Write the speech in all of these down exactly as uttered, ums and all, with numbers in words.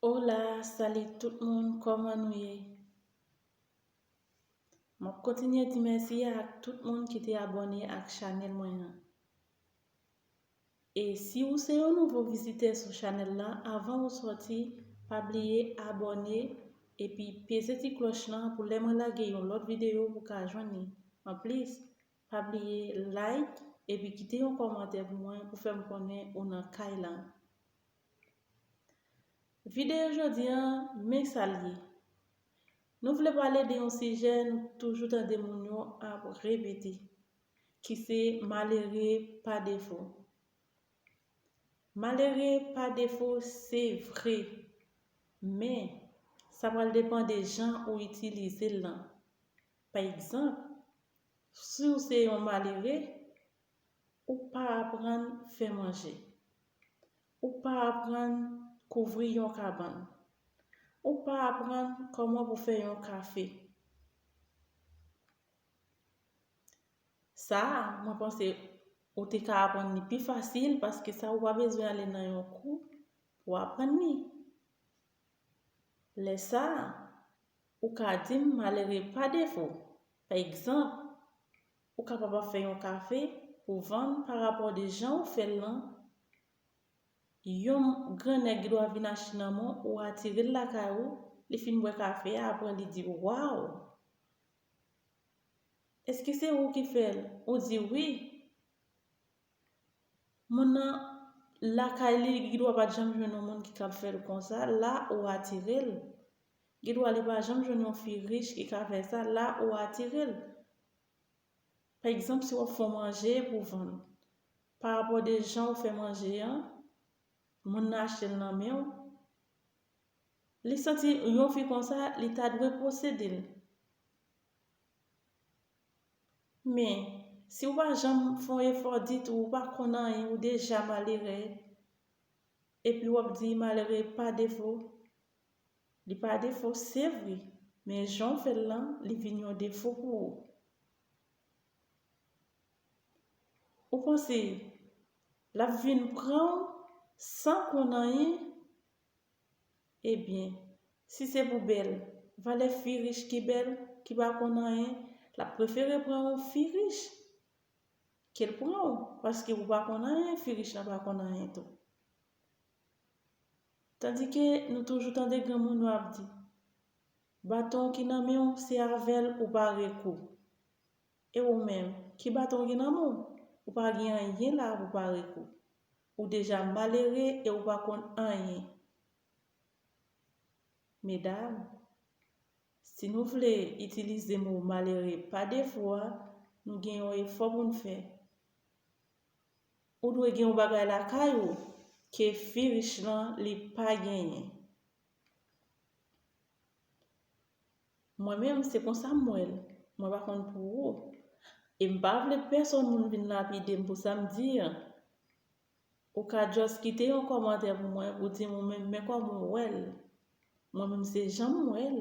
Hola, salut tout moun, kòman nou ye? M ap kontinye di mèsi ak tout moun ki te abòne ak chanèl mwen an. E si ou se yon nouvo vizitè sou chanèl la, avan ou sòti, pa bliye abòne epi peze ti klòch lan pou lè mwen lage yon lòt videyo pou ka jwenn li. Anplis, pa bliye like epi kite yon kòmantè pou mwen pou fè m konnen ou nan kay la. Videyo jodi an, men sa l ye. Nou vle pale de yon sijè nou toujou tande moun yo ap repete, ki se malere pa defo. Malere pa defo, se vre, men sa pral depann de jan ou itilize l lan. Pa egzanp, si w se yon malere, ou pa aprann fè manje. Ou pa aprann kouvri yon kabann. Ou pa aprann kòman pou fè yon kafe. Sa a, mwen panse ou te ka aprann li pi fasil, paske sa ou pa bezwen ale nan yon kou pou aprann li. Lè sa a, ou ka di m malere pa defo. Pa egzanp, ou kapab ap fè yon kafe pou vann, parapò de jan ou fè l lan, yon grannèg gen dwa vin achte nan men w, ou atire l lakay ou, li fin bwè kafe a, apre li di, "Waw! Èske se ou ki fè l?" Ou di, "Wi." Moun nan lakay li, li gen dwa pa t janm jwenn yon moun ki kab fè l konsa, la ou atire l. Gen dwa li pa janm jwenn yon fi rich ki ka fè sa, la ou atire l. Pa egzanp, si w ap fè yon manje pou vann, parapò de jan ou fè manje an, moun nan achte l nan men w, li santi yon fi konsa, li ta dwe posede l. Men, si w pa janm fè yon efò ditou, ou pa konn anyen, ou deja malere, epi w ap di malere pa defo, li pa defo, se vre, men jan w fè l lan, li vin yon defo pou ou. Ou panse l ap vin pran w san konn anyen? Ebyen, si se pou bèl, valè fi rich ki bèl, ki pa konn anyen, l ap prefere pran yon fi rich ke l pran w, paske ou pa konn anyen, fi rich lan pa konn anyen tou. Tandike nou toujou tande granmoun yo ap di, "Baton ki nan men w, se avè l ou pare kou." E ou menm, ki baton w gen nan men w? Ou pa gen anyen la pou pare kou. Ou deja malere e ou pa konn anyen. Medam, si nou vle itilize mo malere pa defo a, nou gen yon efò pou n fè. Ou dwe gen yon bagay lakay ou ke fi rich lan li pa genyen. Mwen menm, se konsa m wè l. Mwen pa konn pou ou. E m pa vle pèsonn moun vin lapide m pou sa m di an. Ou ka just kite yon kòmantè pou mwen, pou di m ou menm, men kòman w wè l. Mwen menm, se jan m wè l.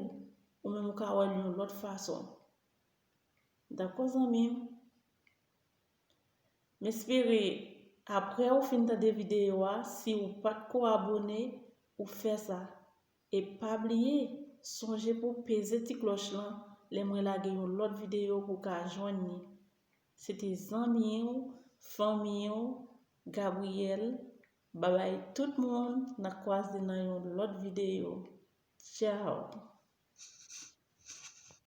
Ou menm, ou ka wè l yon lòt fason. Dakò, zanmi m? M espere, apre ou fin tande videyo a, si ou pa t ko abòne, ou fè sa. E pa bliye, sonje pou peze ti klòch lan lè mwen lage yon lòt videyo pou w ka jwenn li. Se te zanmi w, fanmi w, Gabrielle. Babay tout moun, n a kwaze nan yon lòt videyo. Tchao!